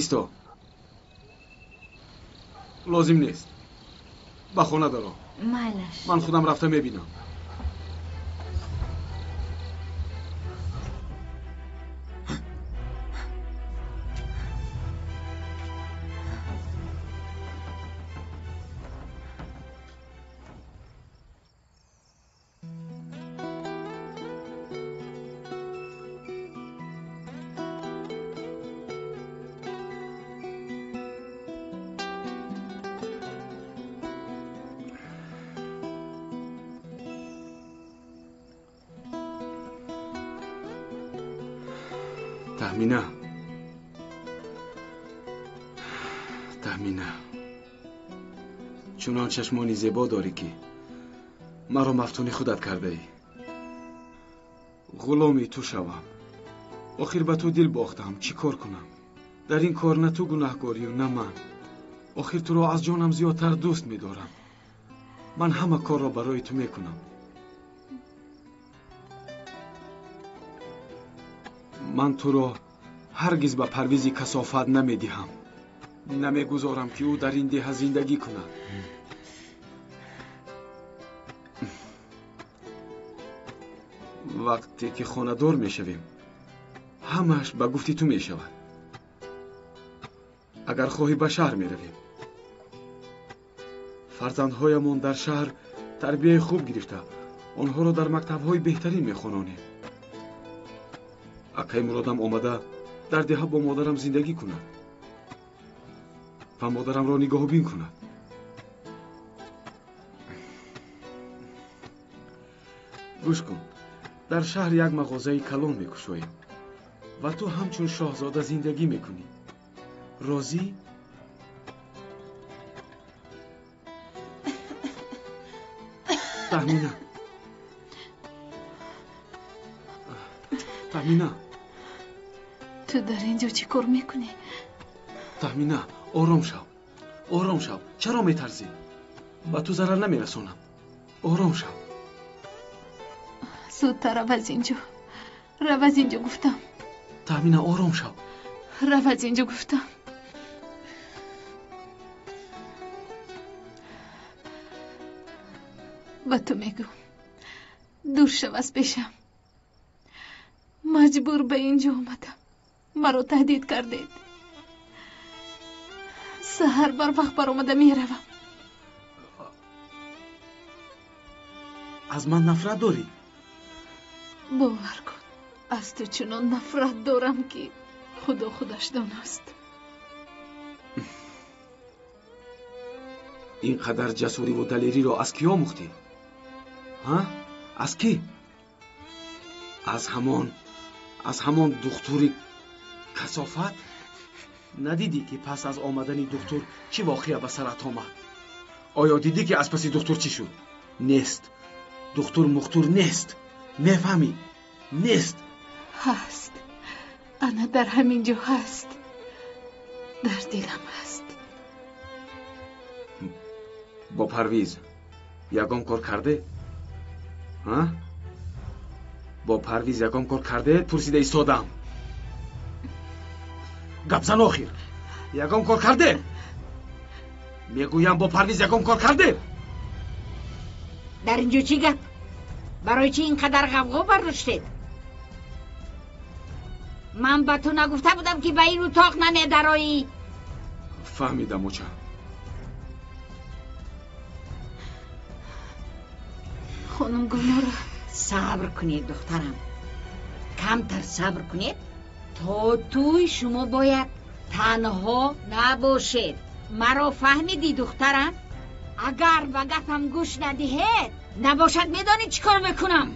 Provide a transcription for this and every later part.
Исто, лозим нест, ба хона даро. Майлаш, ман худам рафта мебинам. Таҳмина, Таҳмина, чунон чашмони зебо дорӣ, ки маро мафтуни худат кардаӣ. Ғуломи ту шавам. Охир ба ту дил бохтам, чӣ кор кунам? Дар ин кор на ту гунаҳкорию на ман. Охир туро аз ҷонам зиёдтар дӯст медорам. Ман ҳама корро барои ту мекунам. Ман туро ҳаргиз ба Парвизи касофат намедиҳам. Намегузорам, ки ӯ дар ин деҳа зиндагӣ кунад. Вақте ки хонадор мешавем, ҳамааш ба гуфти ту мешавад. Агар хоҳӣ, ба шаҳр меравем. Фарзандҳоямон дар шаҳр тарбияи хуб гирифта, онҳоро дар мактабҳои беҳтарин мехононем. Акай Муродам омада дар деҳа бо модарам зиндагӣ кунад ва модарамро нигоҳубин кунад. Гӯш кун, дар шаҳр як мағозаи калон мекушоем ва ту ҳамчун шоҳзода зиндагӣ мекунӣ. Розӣ? Таҳмина, Таҳмина, ту дар ин ҷо чӣ кор мекунӣ? Таҳмина, ором шав, ором шав. Чаро метарзӣ? Ба ту зарар намерасонам. Ором шав. Зудтар рав аз ин ҷо, рав аз ин ҷо гуфтам. Таҳмина, ором шав. Рав аз ин ҷо гуфтам. Ба ту мегӯм, дур шав аз пешам. Маҷбур ба ин ҷо омадам. Маро таҳдид кардед. Саҳар барвақт баромада меравам. Аз ман нафрат дорӣ? Бовар кун, аз ту чунон нафрат дорам, ки Худо худаш доност. Ин қадар ҷасориву далериро аз кӣ омӯхтӣ? Ҳа? Аз кӣ? Аз ҳамон духтури касофат? Надидӣ, ки пас аз омадани духтур чӣ воқеа ба сарат омад? Оё дидӣ, ки аз паси духтур чӣ шуд? Нест духтур, мухтур нест, мефаҳмӣ? Нест. Ҳаст, ана дар ҳамин ҷо ҳаст, дар дилам ҳаст. Бо Парвиз ягон кор карде? Ҳа, бо Парвиз ягон кор карде, пурсида истодам. Гапзан, охир ягон кор карде? Мегӯям, бо Парвиз ягон кор карде? Дар ин ҷо чӣ гап? Барои чӣ ин қадар ғавғо бардоштед? Ман ба ту нагуфта будам, ки ба ин утоқ намедароӣ? Фаҳмидам, оча. Хонум Гулнора. Сабр кунед, духтарам, камтар сабр кунед. То тӯй шумо бояд танҳо набошед. Маро фаҳмидӣ, духтарам? Агар ба гапам гӯш надиҳед, набошад, медонӣ чӣ кор мекунам?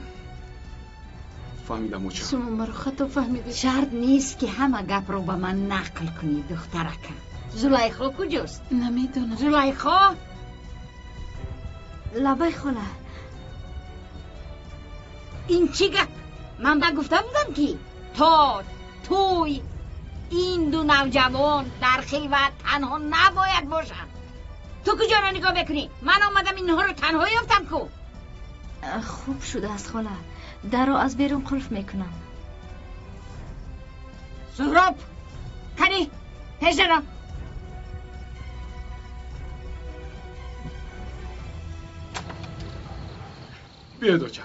Фаҳмидам, оча. Шумо маро хато фаҳмидед. Шарт нест, ки ҳама гапро ба ман нақл кунӣ, духтаракам. Зулайхо куҷост? Намедонам. Зулайхо! Лабай, хола. Ин чӣ гап? Ман ба гуфта будам, ки то тӯй ин ду навҷавон дар хилват танҳо набояд бошанд. Ту куҷоро нигоҳ мекунӣ? Ман омадам, инҳоро танҳо ёфтам ку. Хуб шудааст, хола, дарро аз берун қулф мекунам. Суҳроб, кани. Пеш даро. Биёед, оча.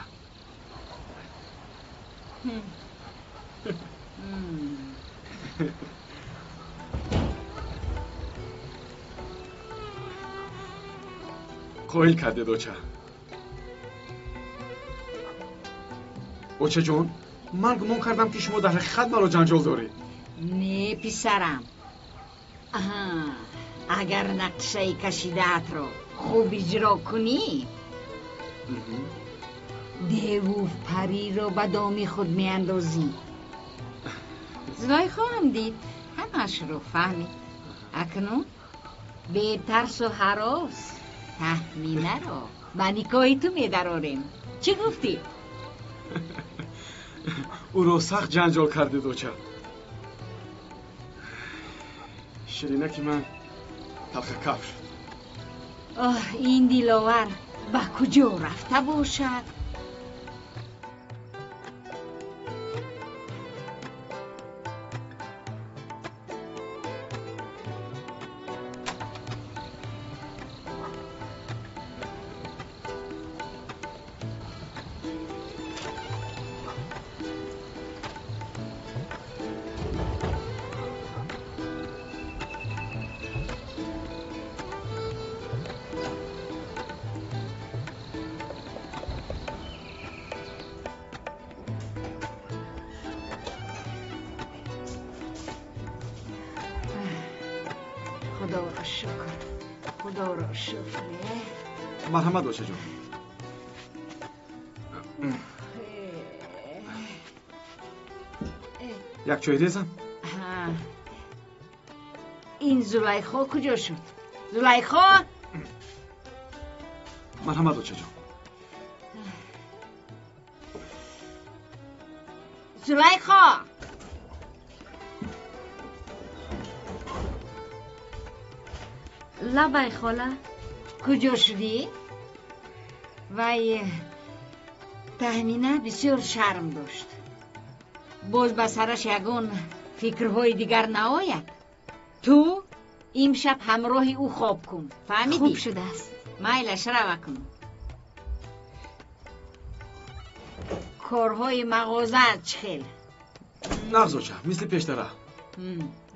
Қоил кардед, оча. Очаҷон, ман гумон кардам, ки шумо дар ҳақиқат маро ҷанҷол доред. Не, писарам, агар нақшаи кашидаатро хуб иҷро кунӣ, деву париро ба доми худ меандозӣ. Зулайхоам дид, ҳамаашро фаҳмид. Акнун бетарсу ҳарос Таҳминаро ба никоҳи ту медарорем. Чӣ гуфтӣ? Ӯро сахт ҷанҷол кардед, оча. Ширинаки ман талхакаф шуд. Оҳ, ин Диловар ба куҷо рафта бошад? Худоро шукр, Худоро шукр. Марҳамат, очаҷон. Як чой резам? Ин Зулайхо куҷо шуд? Зулайхо? Марҳамат, очаҷон. Зулайхо! Лабай, хола. Куҷо шудӣ? Вай, Таҳмина бисёр шарм дошт. Боз ба сараш ягон фикрҳои дигар наояд. Ту имшаб ҳамроҳи ӯ хоб кун, фаҳмидӣ? Хуб шудааст. Майлаш, рава кун. Корҳои мағоза чӣ хел? Нағз, оча, мисли пештара.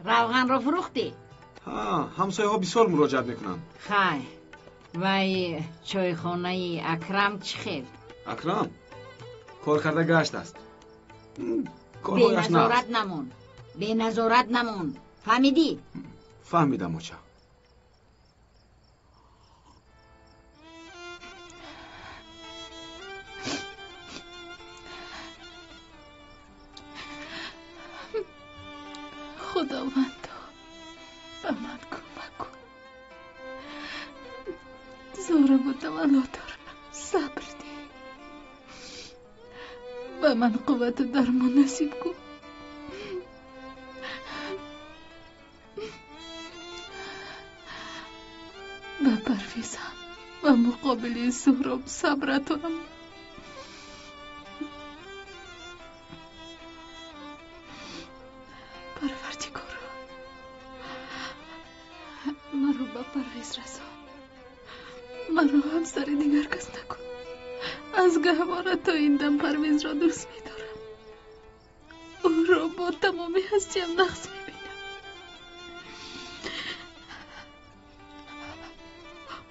Равғанро фурӯхтӣ? Ҳамсояҳо бисёр муроҷиат мекунанд. Хай, вай, чойхонаи Акрам чӣ хел? Акрам кор карда гаштааст. Беназорат намон, беназорат намон, фаҳмидӣ? Фаҳмидам, оча. Худовандо, ба ман кӯмак кун. Зораму тавалло дорам, сабр деҳ. Ба ман қуввату дармон насиб кун. Ба Парвизам ва муқобили Суҳроб сабр атоам. Парвардигоро, маро ба Парвиз расон. Маро ҳамсари дигар кас накун. Аз гаҳвора то ин дам Парвизро дӯст медорам. Ӯро бо тамоми ҳастиям нағз мебинам.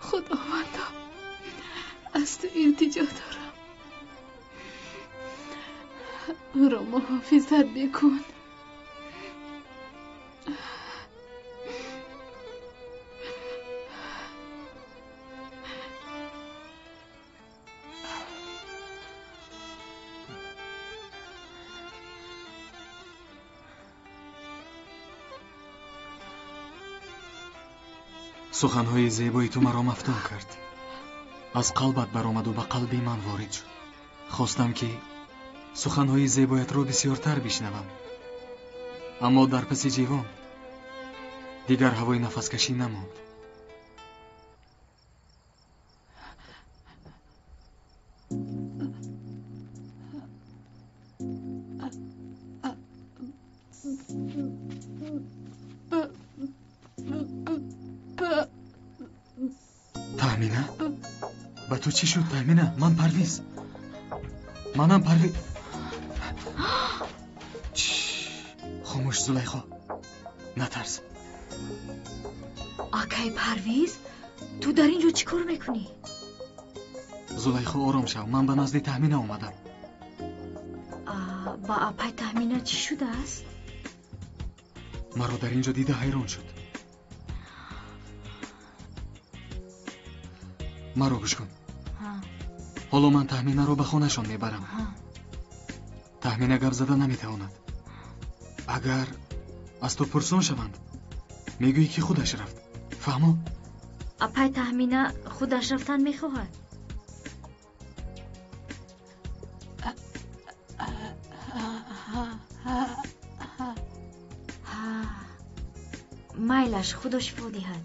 Худовандо, аз ту илтиҷо дорам. Ӯро муҳофизат бикун. Суханҳои зебои ту маро мафтун кард. Аз қалбат баромаду ба қалби ман ворид шуд. Хостам, ки суханҳои зебоятро бисёртар бишнавам, аммо дар паси ҷивон дигар ҳавои нафаскашӣ намонд. Ба ту чӣ шуд, Таҳмина? Ман Парвиз. Манам Парвиз. Хомӯш, Зулайхо. Натарс. Акай Парвиз, ту дар ин ҷо чӣ кор мекунӣ? Зулайхо, ором шав. Ман ба назди Таҳмина омадам. Ба апай Таҳмина чӣ шудааст? Маро дар ин ҷо дида ҳайрон шуд. Маро гӯш кун. Ҳоло ман Таҳминаро ба хонашон мебарам. Таҳмина гап зада наметавонад. Агар аз ту пурсон шаванд, мегӯӣ ки худаш рафт. Фаҳмо? Апай Таҳмина худаш рафтан мехоҳад. Майлаш, Худо шифо диҳад.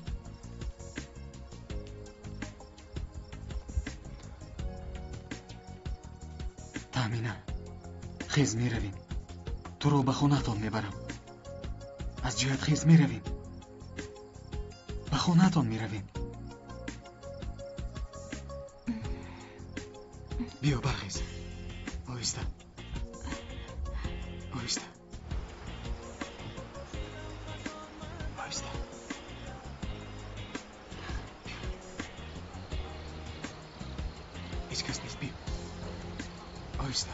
Таҳмина, хез, меравем. Туро ба хонаатон мебарам. Аз ҷоят хез, меравем. Ба хонаатон меравем. Биё, бархез. Оҳиста. Оҳиста. Оҳиста. Ҳеҷ кас нест, биё. Оҳиста.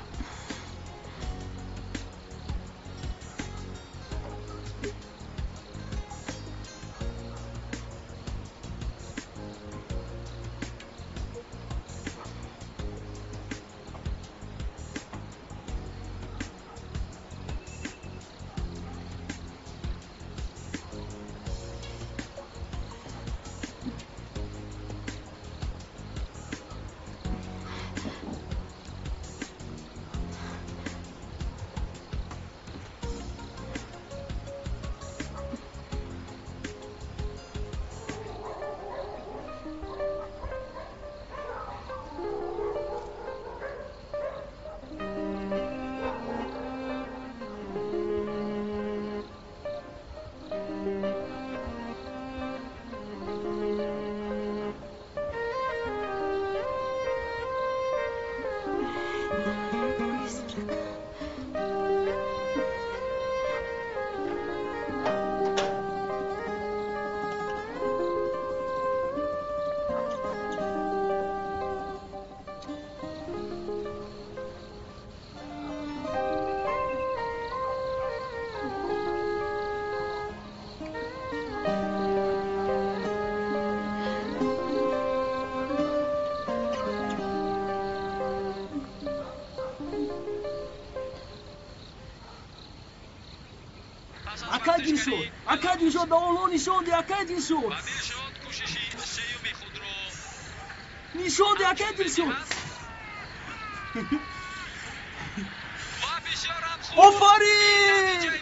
Акай Дилшод, акай Дилшод, ба онҳо нишон де, акай Дилшод. Нишон де, акай Дилшод. Офарин!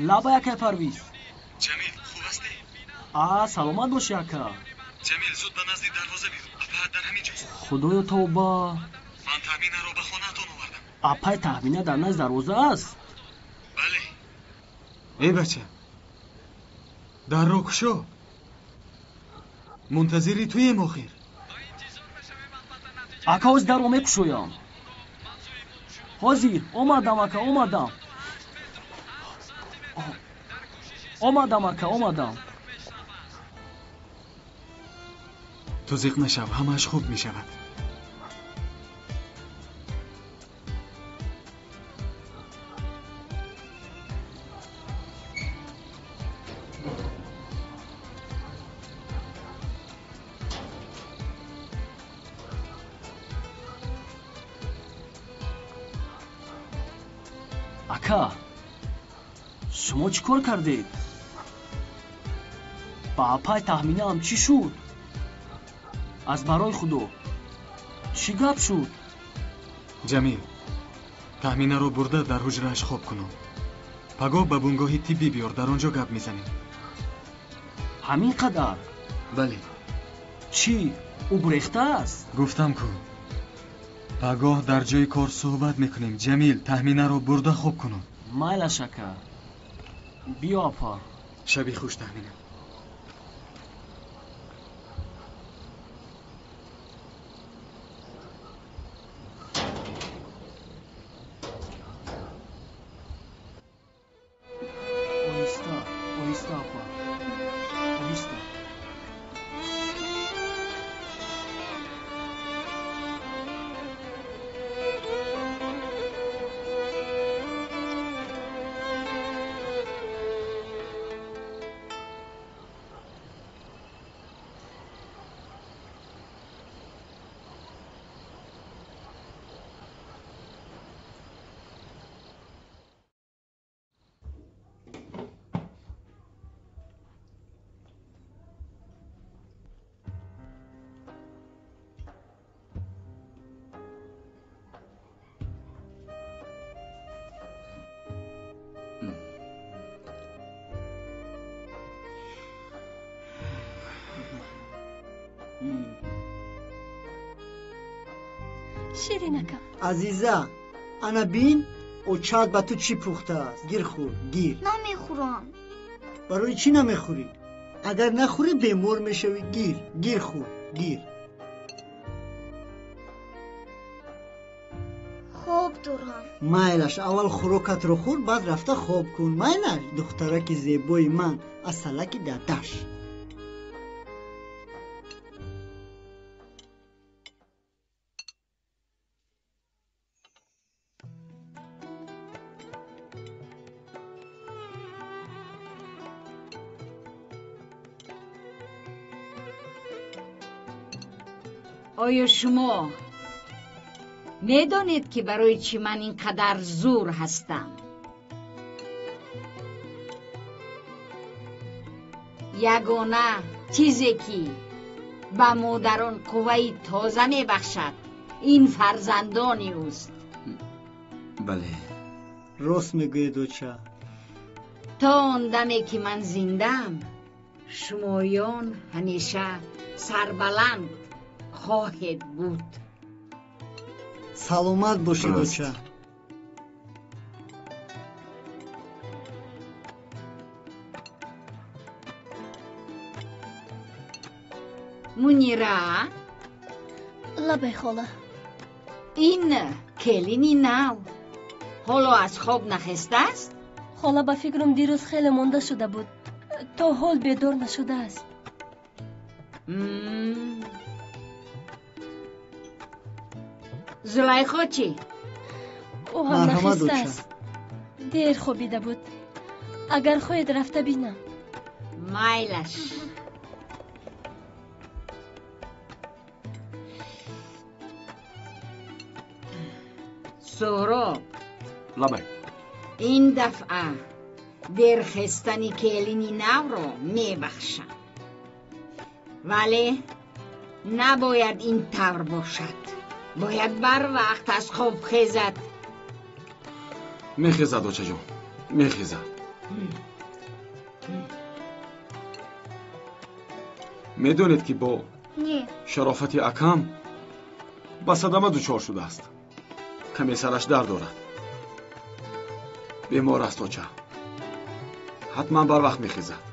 Лабай, акай Парвиз. Ҷамил, хуб ҳастӣ? А, саломат бошӣ, ака. Ҷамил, зуд ба назди дарвоза биё. Апаат дар ҳамин ҷост. Худоё, тавба. Ман Таҳминаро ба хонаатон овардам. Апай Таҳмина дар назди дарвоза аст? Бале. Эй бача, дарро кушо. Мунтазири туем охир. Ака, ҳозир дарро мекушоям. Ҳозир омадам, ака, омадам. Омадам, ака, омадам. Ту зиқ нашав, ҳамааш хуб мешавад. Ака, шумо чӣ кор кардед? Ба апай Таҳминаам чӣ шуд? Аз барои Худо Чӣ гап шуд? Ҷамил, Таҳминаро бурда дар ҳуҷрааш хоб кунон. Пагоҳ ба бунгоҳи тиббӣ биёр, дар он ҷо гап мезанем. Ҳамин қадар? Бале. Чӣ, ӯ гурехтааст? Гуфтам ку, пагоҳ дар ҷои кор суҳбат мекунем. Ҷамил, Таҳминаро бурда хоб кунон. Майлаш, ака. Биё, апа. Шаби хуш, Таҳмина. Оҳиста, оҳиста, апа, оҳиста. Ширинакам. Азиза, ана бин, очат ба ту чӣ пухтааст. Гир хӯр, гир. Намехӯрам. Барои чӣ намехӯрӣ? Агар нахӯрӣ бемор мешавӣ. Гир, гир хӯр, гир. Хоб дорам. Майлаш, аввал хӯрокатро хӯр, баъд рафта хоб кун. Майлаш, духтараки зебои ман, асалаки дадаш. Оё шумо медонед, ки барои чӣ ман ин қадар зур ҳастам? Ягона чизе, ки ба модарон қувваи тоза мебахшад, ин фарзандони ӯст. Бале. Рост мегӯед, оча. То он даме, ки ман зиндаам, шумоён ҳамеша сарбаланд хоҳед буд. Саломат бошед, оча. Мунира? Лабай, хола. Ин келини нав ҳоло аз хоб нахестааст? Хола, ба фикрам, дирӯз хеле монда шуда буд, то ҳол бедор нашудааст. Зулайхо чӣ? Ӯ ҳам нахестааст, дер хобида буд. Агар хоҳед, рафта бинам. Майлаш. Суҳроб. Лабай. Ин дафъа дерхестани келини навро мебахшам, вале набояд ин тавр бошад. Бояд барвақт аз хоб хезад. Мехезад, очаҷон, мехезад. Медонед, ки бо шарофати акам ба садама дучор шудааст. Каме сараш дард дорад. Бемор аст, оча. Ҳатман барвақт мехезад.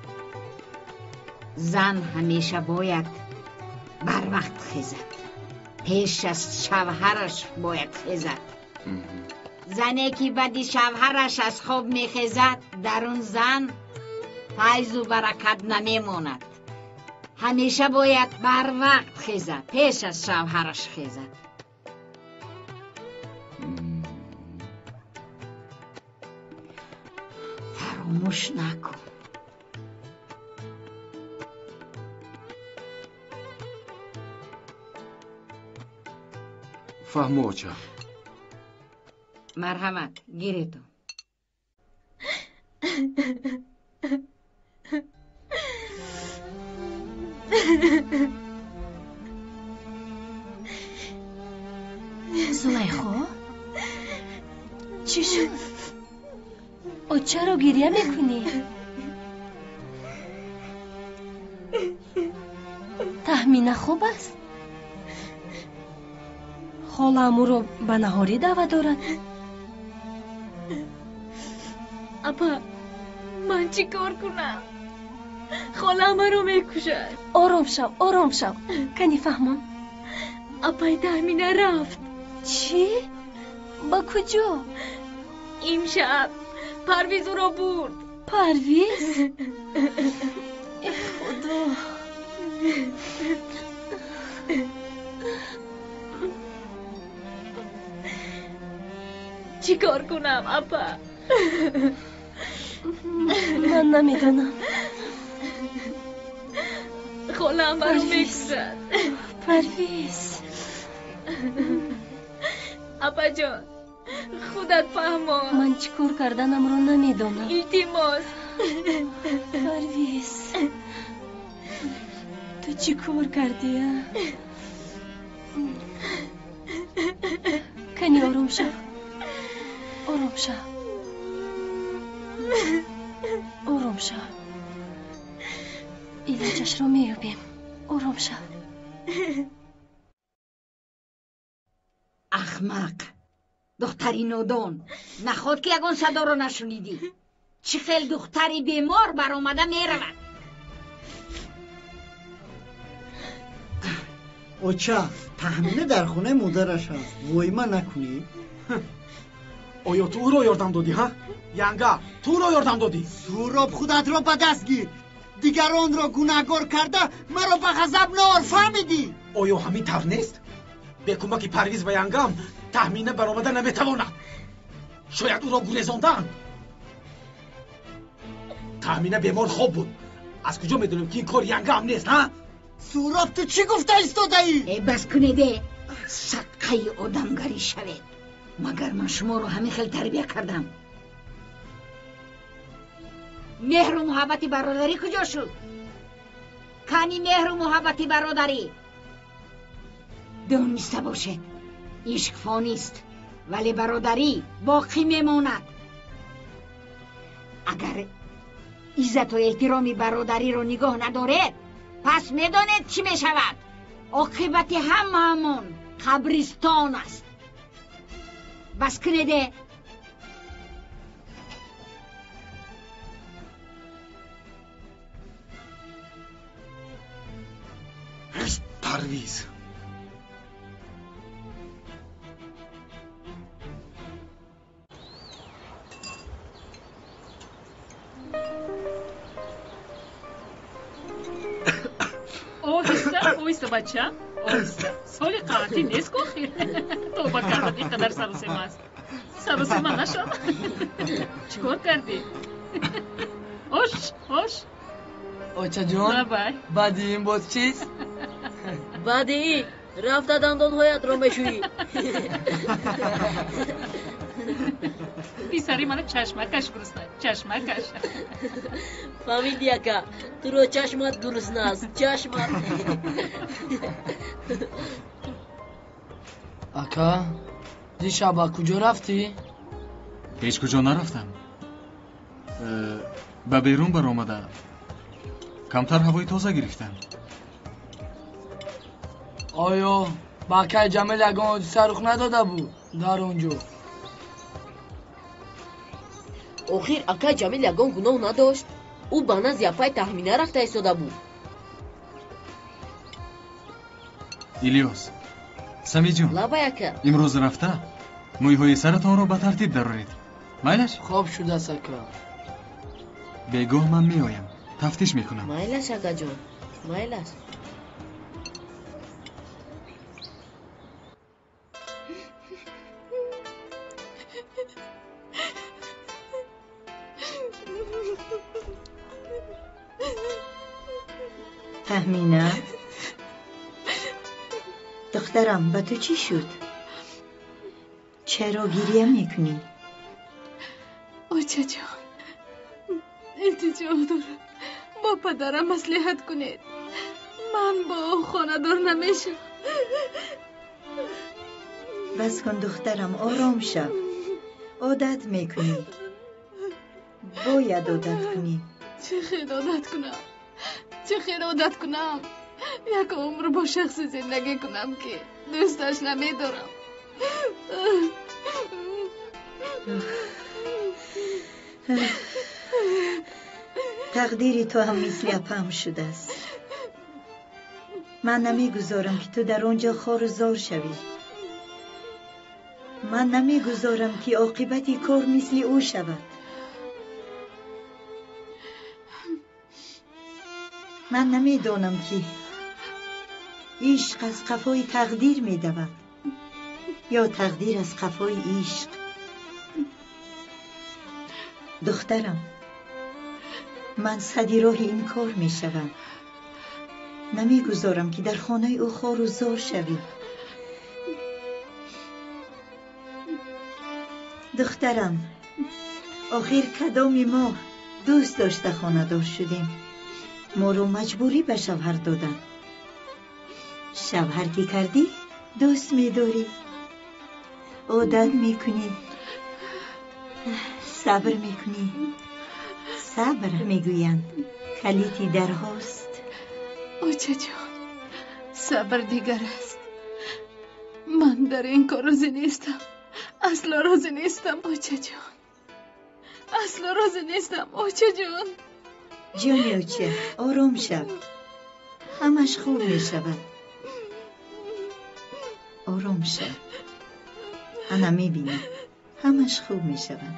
Зан ҳамеша бояд барвақт хезад. Пеш аз шавҳараш бояд хезад. Зане, ки баъди шавҳараш аз хоб мехезад, дар он зан файзу баракат намемонад. Ҳамеша бояд барвақт хезад, пеш аз шавҳараш хезад. Фаромӯш накун. Фаҳмо, оча. Марҳамат, гиретон. Чӣ шуд? О, чаро гиря мекунӣ? Таҳмина хуб аст? Холаам ӯро ба наҳорӣ даъват дорад. Апа, ман чӣ кор кунам? Холаам маро мекушад. Ором шав, ором шав. Кани фаҳмон. Апаи Таҳмина рафт. Чӣ? Ба куҷо? Имшаб Парвиз ӯро бурд. Парвиз? Э Худо! Чӣ кор кунам, апа? Ман намедонам. Холаам маро мекушад. Парвиз. Апаҷон, худат фаҳмон. Ман чӣ кор карданамро намедонам. Илтимос. Парвиз, ту чӣ кор кардӣ, а? Кани ором шав. Ором шав. Ором шав. Илоҷашро меёбем. Ором шав. Ахмақ, духтари нодон, наход ки ягон садоро нашунидӣ. Чӣ хел духтари бемор баромада меравад? Оча, Таҳмина дар хонаи модараш аст. Воима накунӣ. Оё ту ӯро ёрдам додӣ, ҳа? Янга, ту ӯро ёрдам додӣ? Суроб, худатро ба даст гир. Дигаронро гунаҳгор карда маро ба ғазаб наор, фаҳмидӣ? Оё ҳамин тавр нест? Бе кӯмаки Парвиз ва Янгам Таҳмина баромада наметавонад. Шояд ӯро гурезондаанд. Таҳмина бемор хоб буд. Аз куҷо медонем, ки ин кор Янгам нест, ҳа? Суроб, ту чӣ гуфта истодаӣ? Э, бас кунеде, садқаи одамгарӣ шавед. Магар ман шуморо ҳамин хел тарбия кардам? Меҳру муҳаббати бародарӣ куҷо шуд? Кани меҳру муҳаббати бародарӣ? Дониста бошед, ишқ фонист, вале бародарӣ боқӣ мемонад. Агар иззату эҳтироми бародариро нигоҳ надоред, пас медонед чӣ мешавад? Оқибати ҳамаамон қабристон аст. Бас кунеде. Парвиз. Оҳиста, оҳиста, бача, оҳиста. Соли қаҳтӣ нест ку охир. Тавба кардам, ин қадар саросема аст. Саросема нашав. Чӣ кор кардӣ? Ош, ош. Очаҷон, баъди ин боз чист? Баъди ин рафта дандонҳоятро мешӯӣ. Писари мана чашмакаш гурусна, чашмакаш. Фаҳмидӣ, ака, туро чашмат гурусна аст, чашмат. Ака, дишаб ба куҷо рафтӣ? Ҳеҷ куҷо нарафтам. Ба берун баромада камтар ҳавои тоза гирифтам. Оё ба акаи Ҷамил ягон ҳодиса рух надода буд дар он ҷо? Охир акаи Ҷамил ягон гуноҳ надошт. Ӯ ба назди апаи Таҳмина рафта истода буд. Илёс, Самиҷон, лабай ака. Имрӯз рафта мӯйҳои саратонро ба тартиб дароред. Майлаш? Хоб шудааст, ака. Бегоҳ ман меоям, тафтиш мекунам. Майлаш, акаҷон, майлаш. Таҳмина, духтарам, ба ту чӣ шуд? Чаро гиря мекунӣ? Очаҷон, илтиҷо дорам, бо падарам маслиҳат кунед. Ман бо ӯ хонадор намешавам. Бас кун, духтарам, ором шав. Одат мекунӣ. Бояд одат кунӣ. Чӣ хел одат кунам? Чӣ хел одат кунам? Як умр бо шахсе зиндагӣ кунам, ки дӯсташ намедорам. Тақдири ту ҳам мисли апаам шудааст. Ман намегузорам, ки ту дар он ҷо хору зор шавӣ. Ман намегузорам, ки оқибати кор мисли ӯ шавад. Ман намедонам, ки ишқ аз қафои тақдир медавад ё тақдир аз қафои ишқ. Духтарам, ман сади роҳи ин кор мешавам. Намегузорам, ки дар хонаи ӯ хору зор шавӣ. Духтарам, охир кадоми мо дӯст дошта хонадор шудем? Моро маҷбурӣ ба шавҳар доданд. Шавҳар ки кардӣ, дӯст медорӣ, одат мекунӣ, сабр мекунӣ. Сабр, мегӯянд, калиди дарҳост. Очаҷон, сабр дигар аст. Ман дар ин кор розӣ нестам. Асло розӣ нестам, очаҷон. Асло розӣ нестам, очаҷон. Ҷони оча, ором шав. Ҳамаш хуб мешавад. Ором шав. Ана мебинӣ, ҳамаш хуб мешавад.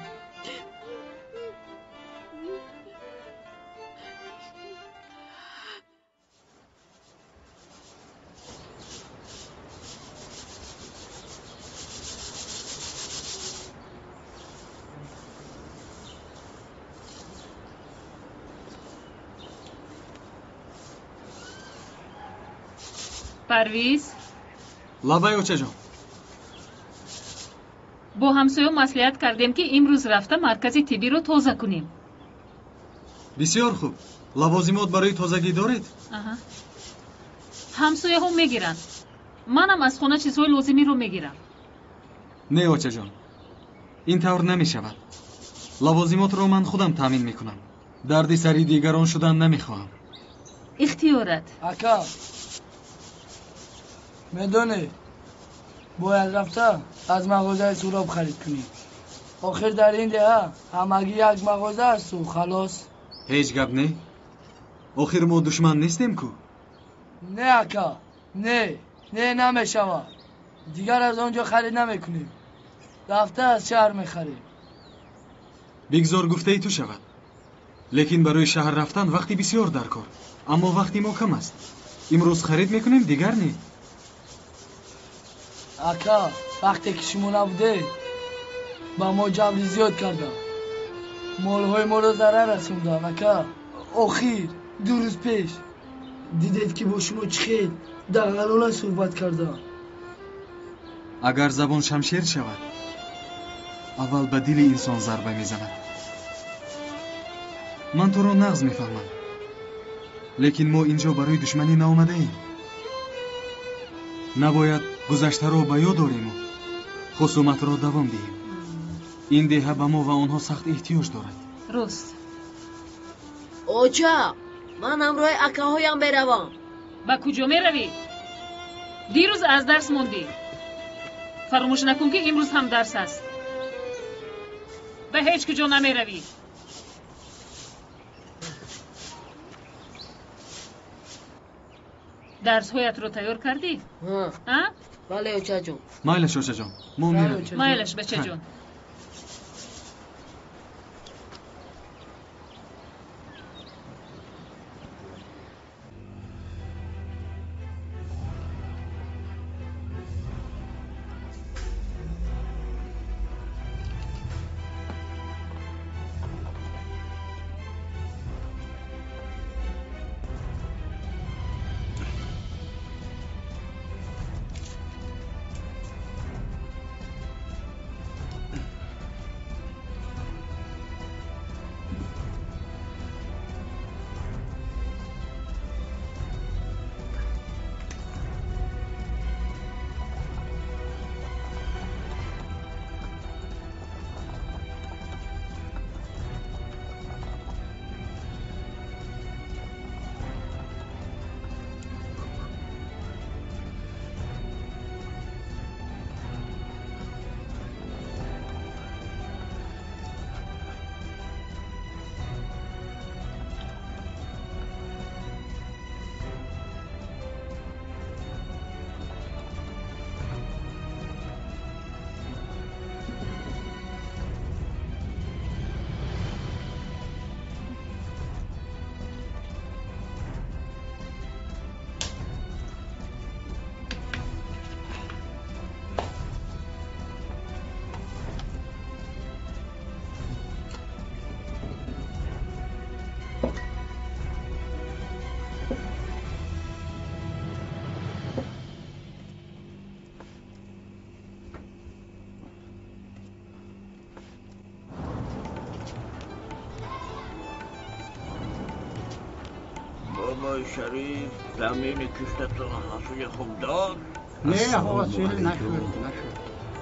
Парвиз. Лабай, очаҷон. Бо ҳамсоё маслиҳат кардем, ки имрӯз рафта маркази тиббиро тоза кунем. Бисёр хуб. Лавозимот барои тозагӣ доред? Ҳамсояҳо мегиранд. Манам аз хона чизҳои лозимиро мегирам. Не, очаҷон, ин тавр намешавад. Лавозимотро ман худам таъмин мекунам. Дарди сари дигарон шудан намехоҳам. Ихтиёрат. Ака, медонӣ, бояд рафта аз мағозаи Суроб харид кунӣ. Охир дар ин деҳа ҳамагӣ як мағоза асту халос. Ҳеҷ гап не. Охир мо душман нестем ку? Не, ака, не, не, намешавад. Дигар аз он ҷо харид намекунем. Рафта аз шаҳр мехарем. Бигзор гуфтаи ту шавад. Лекин барои шаҳр рафтан вақти бисёр дар кор. Аммо вақти мо кам аст. Имрӯз харид мекунем, дигар не. Ака, вақте ки шумо набудед, ба мо ҷабри зиёд карданд. Молҳои моро зарар расонданд, ака. Охир 2 рӯз пеш дидед, ки бо шумо чӣ хел дағалона суҳбат кардам. Агар забон шамшер шавад, аввал ба дили инсон зарба мезанад. Ман туро нағз мефаҳмам, лекин мо инҷо барои душманӣ наомадаем. Набояд гузаштаро ба ёд ориму хусуматро давом диҳем. Ин деҳа ба мо ва онҳо сахт эҳтиёҷ дорад. Рост. Оча, ман ҳамроҳи акаҳоям меравам. Ба куҷо меравӣ? Дирӯз аз дарс мондӣ. Фаромӯш накун, ки имрӯз ҳам дарс аст. Ба ҳеҷ куҷо намеравӣ. Дарсҳоятро тайёр кардӣ? Бале, очаҷон. Майлаш, очаҷон, мо меравем. Майлаш, бачаҷон. Бобои Шариф, замини киштатон ҳосили хуб дод? Не, ҳосил нашуд, нашуд.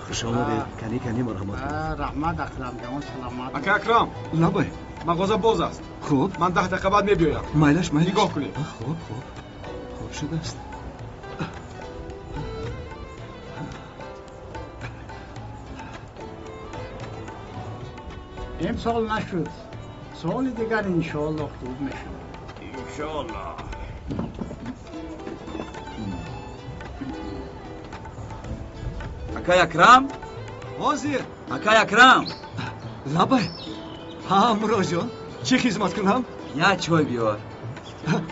Хуш омадед. Кани, кани, марҳамат. Раҳмат, Акрам ҷон, саломат. Ака Акрам. Лабай. Мағоза боз аст. Хуб. Ман 10 дақиқа баъд мебиёям. Майлаш, майлаш. Нигоҳ кунед. Хуб, хуб. Хуб шудааст. Имсол нашуд. Соли дигар иншоаллоҳ хуб мешавад. Иншоаллоҳ. Акай Акрам? Ҳозир. Акай Акрам. Лабай. Ҳа, Муроҷон, чӣ хизмат кунам? Як чой биёр.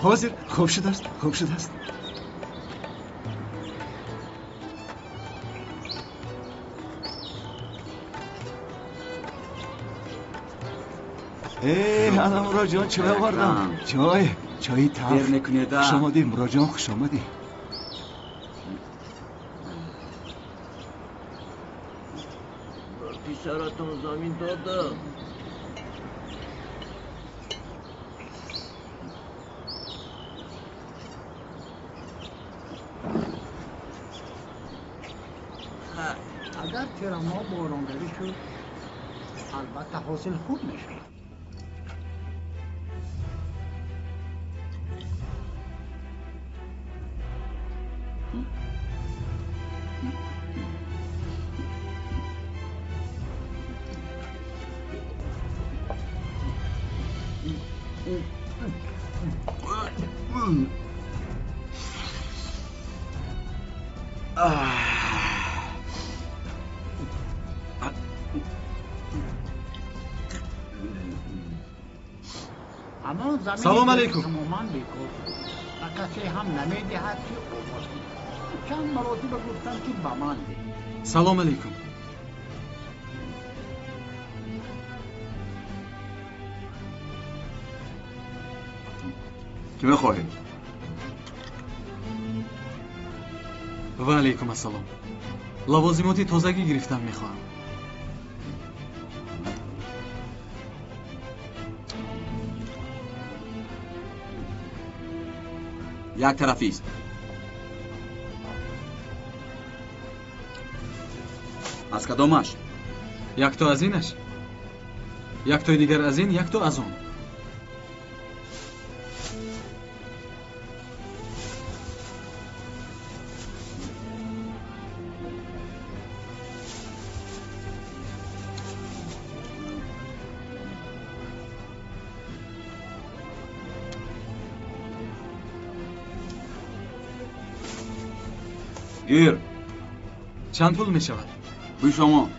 Ҳозир, хуб шудааст, хуб шудааст. Ана Муроҷон, чой овардам. Чой, чои талх. Дер мекунеда. Хуш омадӣ, Муроҷон, хуш омадӣ. Писаратон замин додам. Агар тирамоҳ боронгарӣ шуд, албатта ҳосил хуб мешавад. Салом алейкум. Тамоман бекор шуд ва касе ҳам намедиҳад, ки обод кунад. Чанд маротиба гуфтам, ки ба ман деҳ. Салом алейкум. Чӣ мехоҳед? Ва алейкум ассалом. Лавозимоти тозагӣ гирифтан мехоҳам. Як тарафист. Аз кадомаш? Якто аз инаш, яктои дигар аз ин, якто аз он. Гир. Чанд пул мешавад? Бишомо.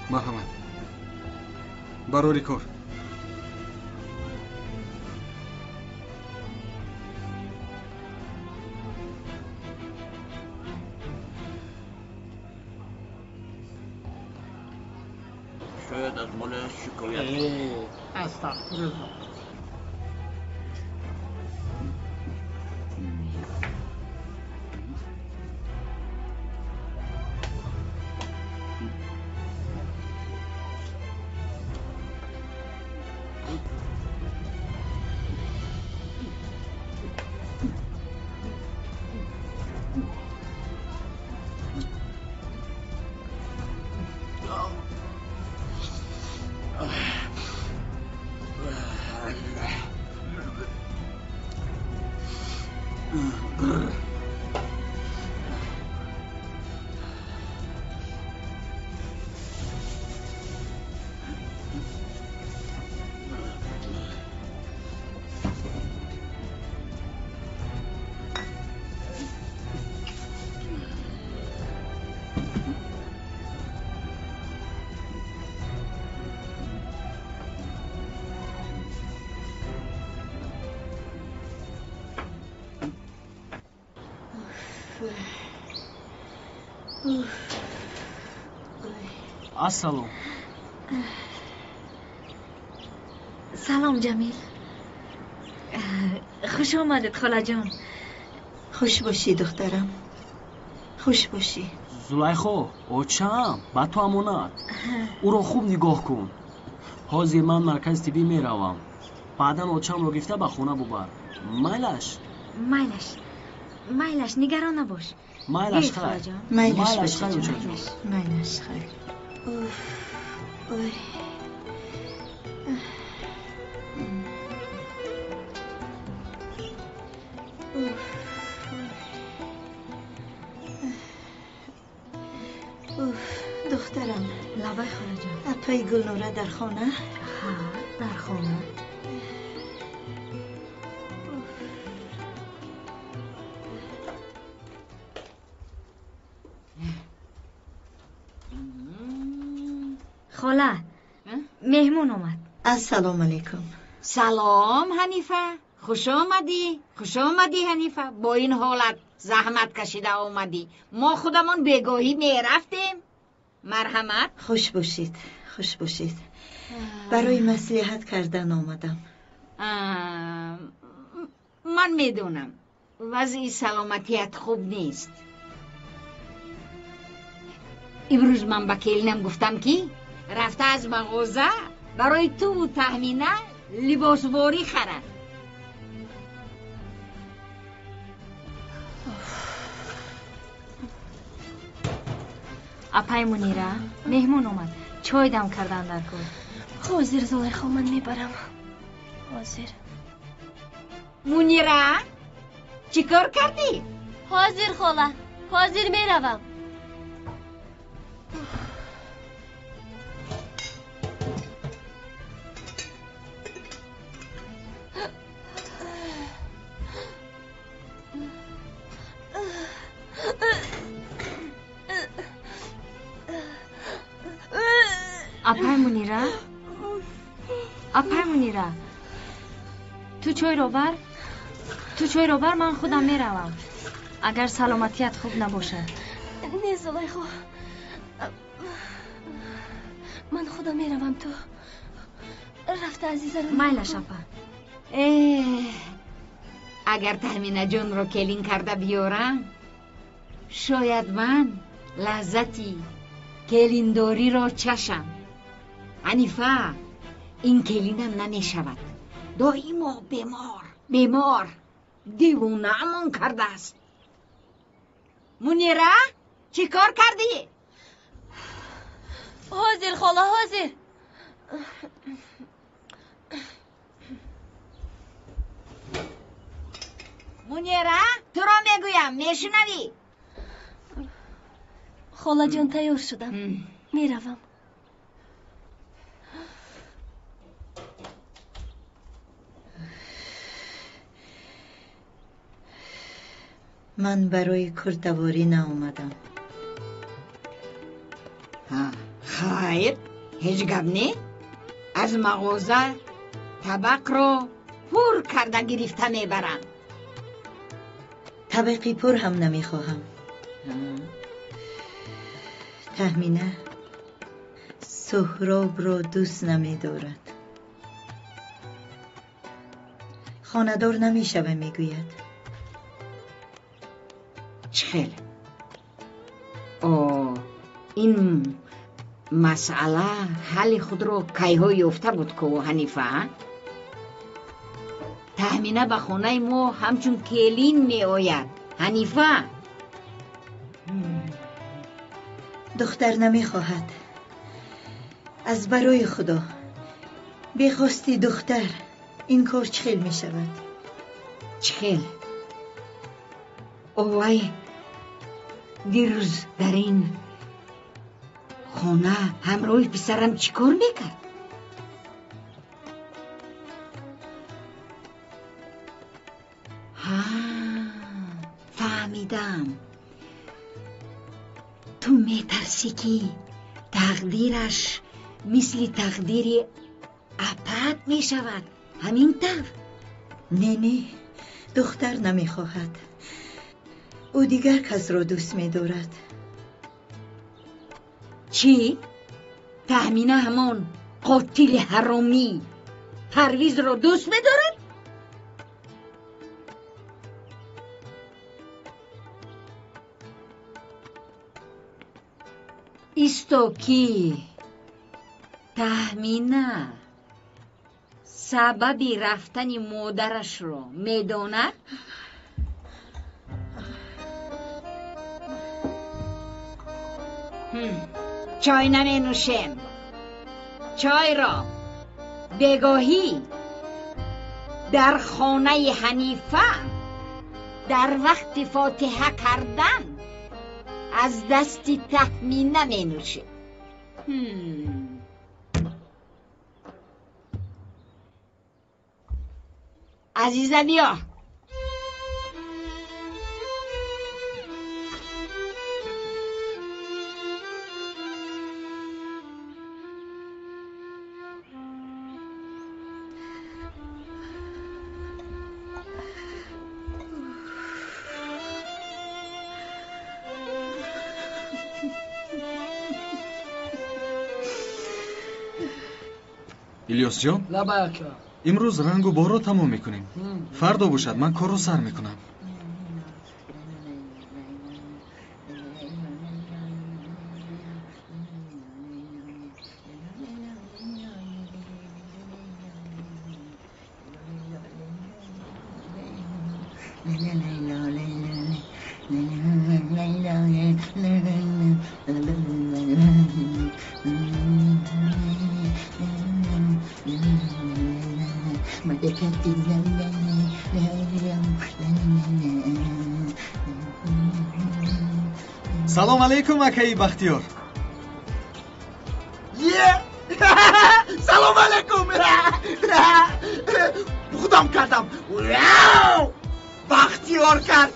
Марҳамат. Барори кор. Шояд аз молияш шикоят. Астағфируллоҳ. Ассалом. Салом, Ҷамил. Хуш омадед, холаҷон. Хуш бошӣ, духтарам, хуш бошӣ. Зулайхо, очам ба ту амонат. Ӯро хуб нигоҳ кун. Ҳозир ман маркази тиббӣ меравам. Баъдан очамро гирифта ба хона бубар. Майлаш? Майлаш, майлаш, нигарон набош. Майлаш, хайр. Майлаш, хайр, очаҷон. Майлаш, хайр. Уф, ой. Уф, духтарам. Лабай, холаҷон. Апаи Гулнора дар хона? Ҳа, дар хона. Хола, меҳмон омад. Ассалому алайкум. Салом, Ҳанифа. Хуш омадӣ, хуш омадӣ, Ҳанифа. Бо ин ҳолат заҳмат кашида омадӣ. Мо худамон бегоҳӣ мерафтем. Марҳамат. Хуш бошед, хуш бошед. Барои маслиҳат кардан омадам. Ман медонам, вазъи саломатият хуб нест. Имрӯз ман ба келинам гуфтам, ки рафта аз мағоза барои туву Таҳмина либосворӣ харад. Апай Мунира, меҳмон омад. Чой дам кардан дар кор. Ҳозир, Зулайхо, ман мебарам. Ҳозир. Мунира, чӣ кор кардӣ? Ҳозир, хола, ҳозир меравам. Апай Мунира, апай Мунира, ту чойро бар, ту чойро бар, ман худам меравам. Агар саломатият хуб набошад. Не, Зулайхо, ман худам меравам. Ту рафта азизаро. Майлаш, апа. Агар Таҳминаҷонро келин карда биёрам, шояд ман лаззати келиндориро чашам. Ҳанифа, ин келинам намешавад. Доимо бемор, бемор, девонаамон кардааст. Мунира, чӣ кор кардӣ? Ҳозир, хола, ҳозир. Мунира, туро мегӯям, мешунавӣ? Холаҷон, тайёр шудам, меравам. Ман барои куртаворӣ наомадам. Хайр, ҳеҷ гап не. Аз мағоза табақро пур карда гирифта мебарам. Табақи пур ҳам намехоҳам. Таҳмина Суҳробро дӯст намедорад. Хонадор намешава, мегӯяд. Чӣ хел? О, ин масъала ҳалли худро кайҳо ёфта буд ку, Ҳанифа. Таҳмина ба хонаи мо ҳамчун келин меояд. Ҳанифа, духтар намехоҳад. Аз барои Худо, бехости духтар ин кор чӣ хел мешавад? Чӣ хел? Овай, дирӯз дар ин хона ҳамроҳи писарам чӣ кор мекард? Ҳа, фаҳмидам. Ту метарсӣ, ки тақдираш мисли тақдири апат мешавад. Ҳамин тавр? Не, не, духтар намехоҳад. Ӯ дигар касро дӯст медорад. Чӣ? Таҳмина ҳамон қотили ҳаромӣ Парвизро дӯст медорад? Исто, ки Таҳмина Сабаби рафтани модарашро медонад? Чой наменӯшем. Чойро бегоҳӣ дар хонаи Ҳанифа дар вақти фотиҳа кардан аз дасти Таҳмина менӯшем. Азиза, биё. Илёсҷон, лабай ака. Имрӯз рангу борро тамом мекунем. Фардо бошад, ман корро сар мекунам. Салом алейкум, акаи Бахтиёр. Салом алейкум. Худам кардам. Бахтиёр кард.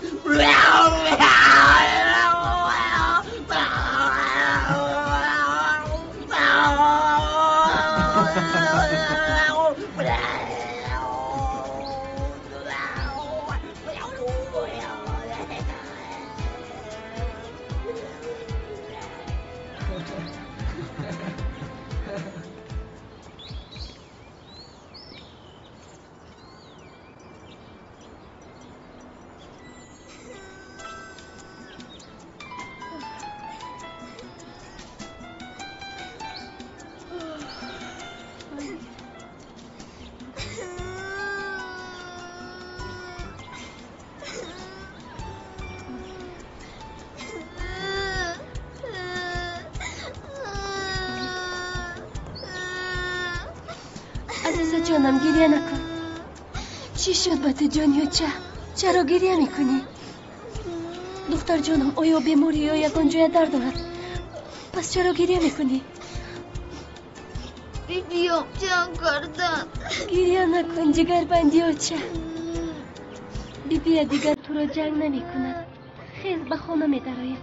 Азиза ҷонам, гирья накун. Чӣ шуд ба ту, ҷонёча? Чаро гирья мекунӣ? Духтарҷонам, оё беморӣ ё ягон ҷоя дард дорад? Пас чаро гирья мекунӣ? Бибиём ҷанг карданд. Гирья накун, ҷигарбандиёча. Бибия дигар туро ҷанг намекунад. Хез, ба хона медароем.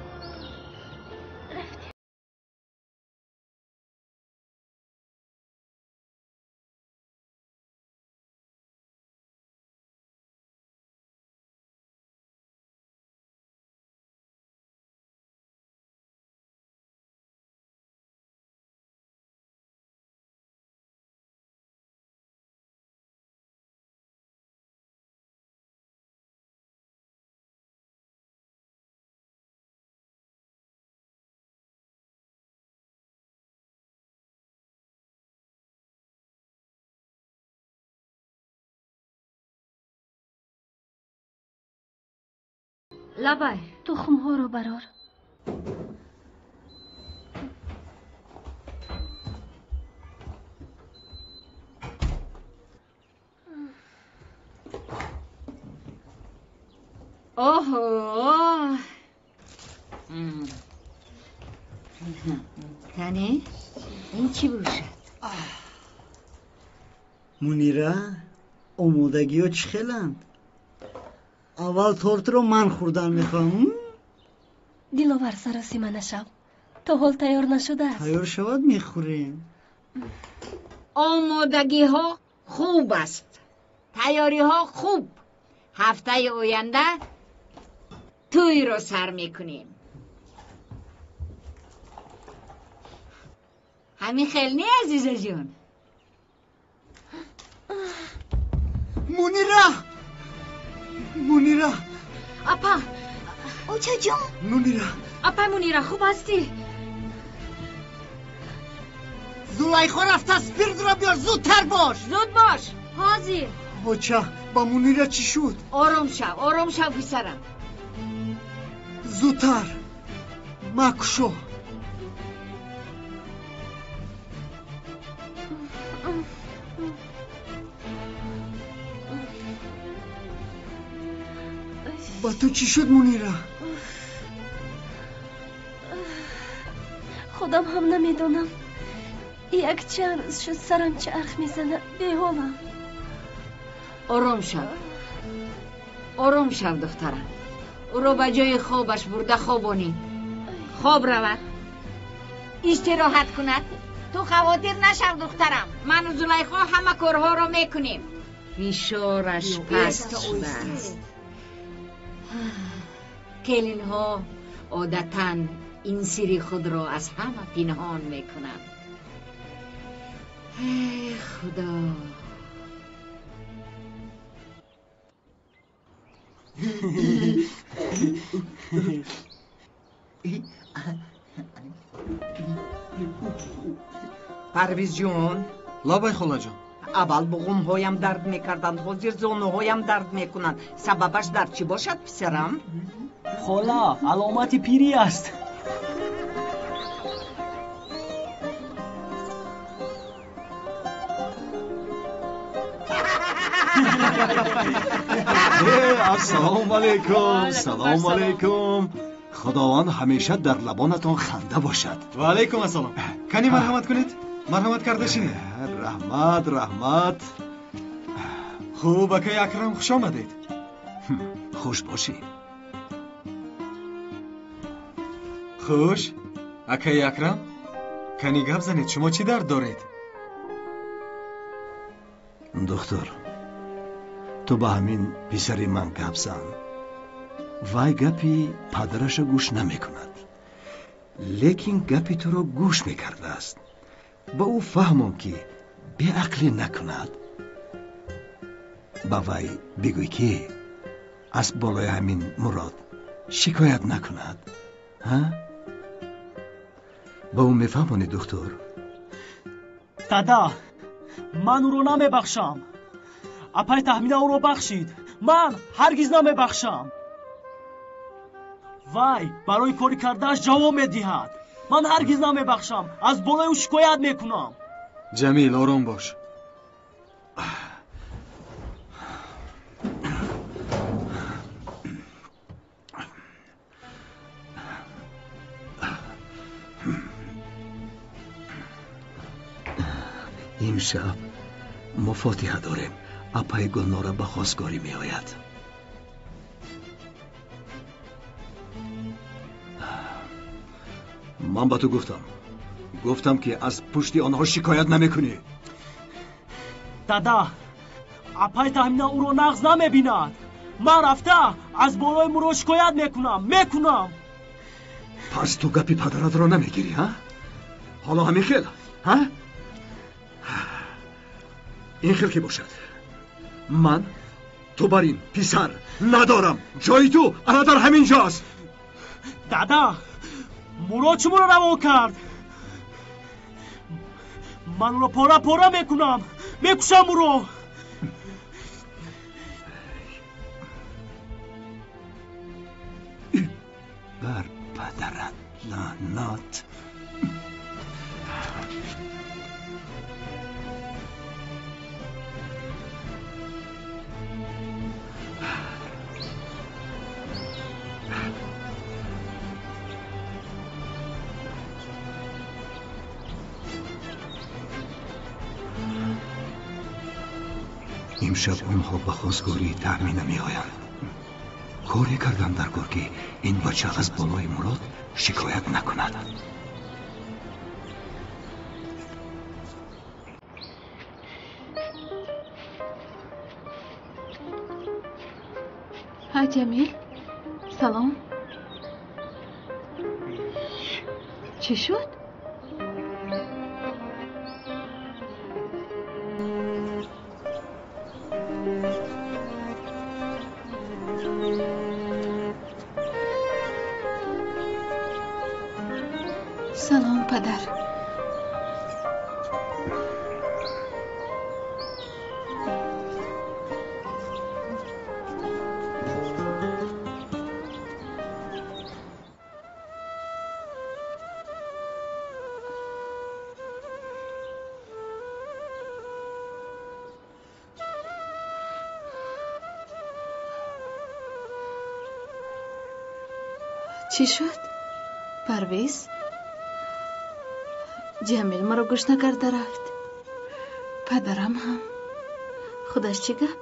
Лабай. Тухмҳоро барор. Оҳо! Тане, ин чӣ бошад? Мунира, омодагиҳо чӣ хеланд? Аввал тортро ман хӯрдан мехоҳам. Диловар, саросима нашав. То ҳол тайёр нашудааст. Тайёр шавад, мехӯрем. Омодагиҳо хуб аст. Тайёриҳо хуб. Ҳафтаи оянда тӯйро сар мекунем. Ҳамин хел не, азизаҷон? Мунира! Мунира! Апа! Очаҷон! Мунира! Апай Мунира, хуб ҳастӣ? Зулайхо рафта, спиртро биёр, зудтар бош! Зуд бош! Ҳозир. Оча, ба Мунира чӣ шуд? Ором шав, ором шав, писарам. Зудтар макушо. Ба ту чӣ шуд, Мунира? Худам ҳам намедонам. Як чанд рӯз шуд сарам чарх мезанад, беҳолам. Ором шав, ором шав, духтарам. Ӯро ба ҷои хобаш бурда хобонӣ. Хоб равад, истироҳат кунад. Ту хавотир нашав, духтарам. Ману Зулайхо ҳама корҳоро мекунем. Фишораш паст шудааст. Келинҳо одатан ин сири худро аз ҳама пинҳон мекунанд. Эй Худо! Парвизҷон. Лабай, холаҷон. Аввал буғумҳоям дард мекарданд, ҳозир зонуҳоям дард мекунанд. Сабабаш дар чӣ бошад, писарам? Хола, аломати пирӣ аст. Ассалому алайкум, салому алайкум. Худованд ҳамеша дар лабонатон ханда бошад. Ва алайкум ассалом. Кани марҳамат кунед? Марҳамат карда шинед. Раҳмат, раҳмат. Хуб, акай Акрам, хуш омадед. Хуш бошӣ. Хуш, акай Акрам, кани гап занед, шумо чӣ дард доред? Духтур, ту ба ҳамин писари ман гап зан. Вай гапи падараша гӯш намекунад, лекин гапи туро гӯш мекардааст. Ба ӯ фаҳмон, ки беақлӣ накунад. Ба вай бигӯй, ки аз болои ҳамин Мурод шикоят накунад. Ҳа? Ба ӯ мефаҳмонӣ, духтур? Дада, ман ӯро намебахшам. Апай Таҳмина ӯро бахшид. Ман ҳаргиз намебахшам. Вай барои кори кардааш ҷавоб медиҳад. Ман ҳаргиз намебахшам. Аз болои ӯ шикоят мекунам. Ҷамил, ором бош. Имшаб мо фотиҳа дорем. Апаи Гулнора ба хостгорӣ меояд. Ман ба ту гуфтам, гуфтам, ки аз пушти онҳо шикоят намекунӣ. Дада, апаи Таҳмина ӯро нағз намебинад. Ман рафта аз болои Мурод шикоят мекунам, мекунам. Пас ту гапи падаратро намегирӣ, ҳа? Ҳоло ҳамин хел, ҳа? Ин хел ки бошад, ман ту бар ин писар надорам. Ҷои ту ана дар ҳамин ҷост. Дада, Мурод шуморо равон кард. Ман ӯро пора пора мекунам, мекушам ӯро. Бар падарат лаънат. Имшаб онҳо ба хостгории Таъмина меоянд. Коре кардам дар кор, ки ин бача аз болои Мурод шикоят накунад. Ҳа, Ҷамил, салом. Чӣ шуд? Салом, падар. Чӣ шуд? Парвиз? Ҷамил маро гӯш накарда рафт. Падарам ҳам. Худаш чӣ гап?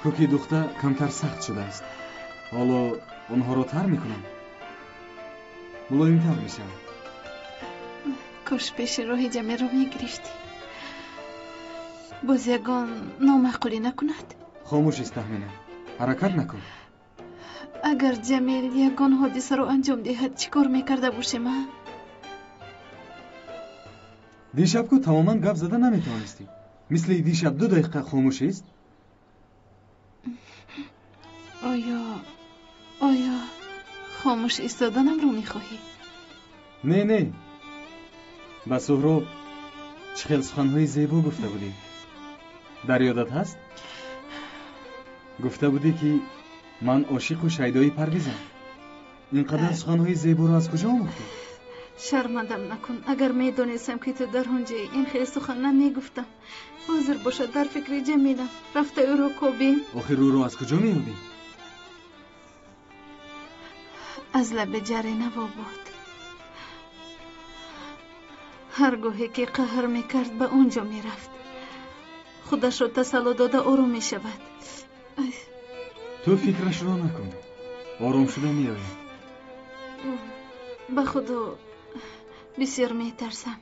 Кӯки духта камтар сахт шудааст. Ҳоло онҳоро тар мекунам. Мулоимтар мешавад. Кош пеши роҳи Ҷамилро мегирифтӣ. Боз ягон номаъқулӣ накунад? Хомӯш ист, Таҳмина. Ҳаракат накун. Агар Ҷамил ягон ҳодисаро анҷом диҳад, чӣ кор мекарда бошем, а? Дишаб ку тамоман гап зада наметавонистӣ. Мисли дишаб 2 дақиқа хомӯш ист. Оё хомӯш истоданамро мехоҳӣ? Не, не. Ба Суҳроб чӣ хел суханҳои зебо гуфта будӣ. Дар ёдат ҳаст? Гуфта будӣ, ки ман ошиқу шайдои Парвизам. Ин қадар суханҳои зеборо аз куҷо омӯхтӣ? Шармандам накун. Агар медонистам, ки ту дар он ҷои, ин хел сухан намегуфтам. Ҳозир бошад дар фикри Ҷамилам. Рафта ӯро кобем. Охир ӯро аз куҷо меёбем? Аз лаби ҷари Навобод. Ҳар гоҳе ки қаҳр мекард, ба он ҷо мерафт. Худашро тасалло дода ором мешавад. Ту фикрашро накун. Ором шуда меояд. Ба худо бисёр метарсам.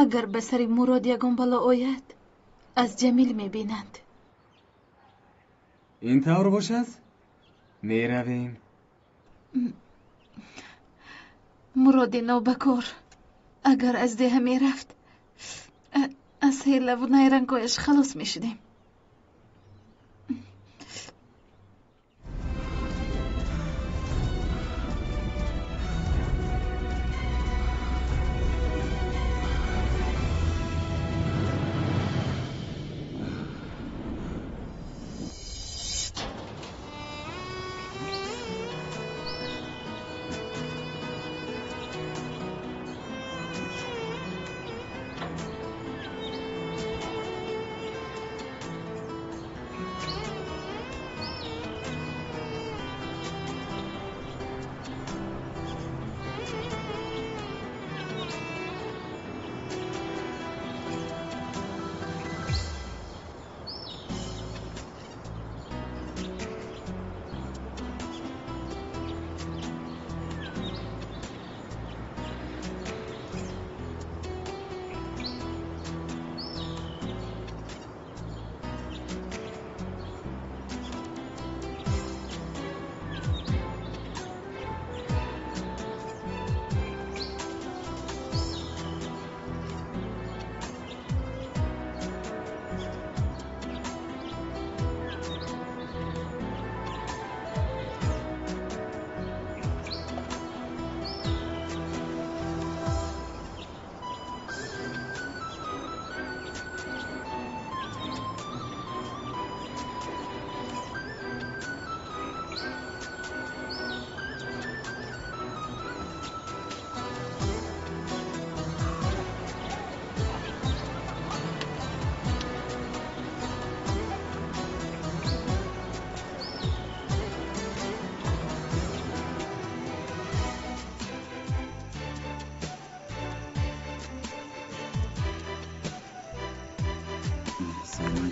Агар ба сари Мурод ягон бало ояд, аз Ҷамил мебинанд. Ин тавр бошад, меравем. Муроди нобакор агар аз деҳа мерафт, аз ҳелаву найрангҳояш халос мешудем.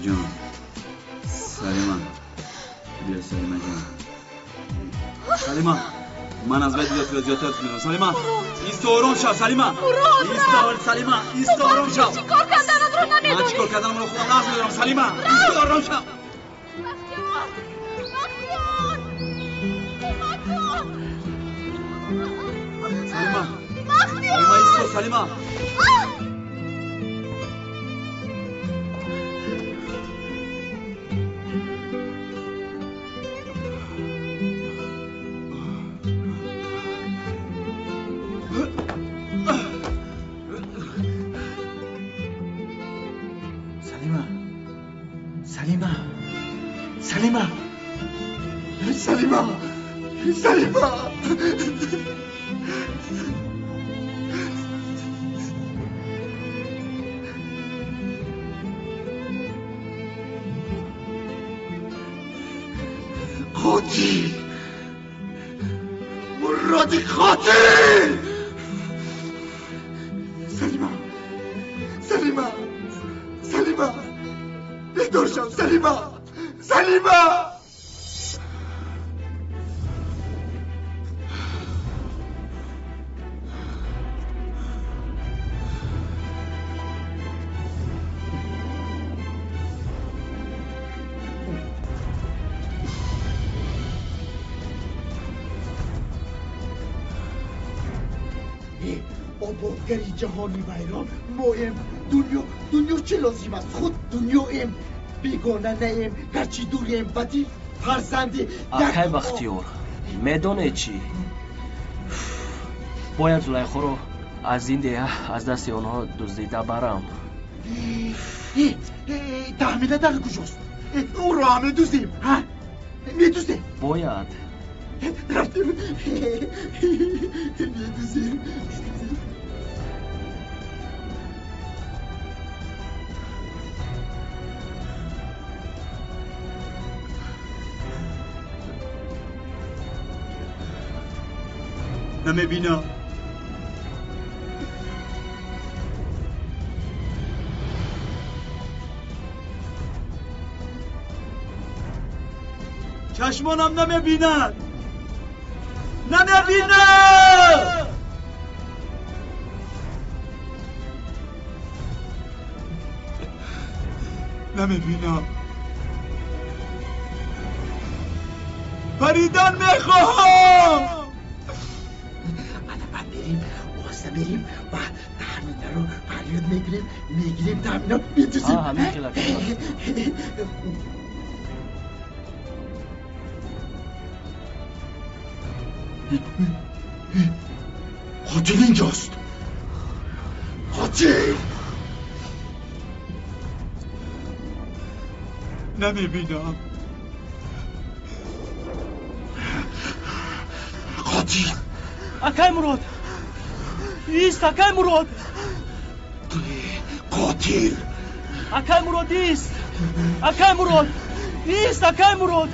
Ҷон, Салима, биё, Салима ҷон. Салима, ман аз вай дида туро зиёдтар дӯст медорам. Салима, исто, ором шав. Салима, исто. Салима, исто, ором шав. Чӣ кор карданатро намедонӣ. Ман чӣ кор карданамро худам нағз медорам. Салима, исто, ором шав. Салима, Салима, исто, Салима. Салима, Салима, Салима, Салима, Салима. Қотил! Муроди қотил! Салима! Салима! Салима! Бедор шав, Салима! Салима! Ободгари ҷаҳони вайрон моем. Дунё, дунё чӣ лозим аст? Худ дунёем, бегона наем, гарчи дурем, ба дил фарзанди. Акай Бахтиёр, медонед чӣ? Бояд Зулайхоро аз ин деҳа аз дасти онҳо дуздида барам. Таҳмина дар куҷост? Ӯро ҳам медуздем, медуздем. Бояд. Рафтем, медуздем. Намебинам. Чашмонам намебинад. Намебинад. Намебинам. Паридан мехоҳам. Оҳиста мерим ва Таҳминаро фарёд мегирем, мегирем Таҳмина, медузем. Қотил инҷост. Қотил! Намебинам. Қотил! Акай Мурод! Ист, акай Мурод! Қотил! Акай Мурод, ист! Акай Мурод! Ист, акай Мурод!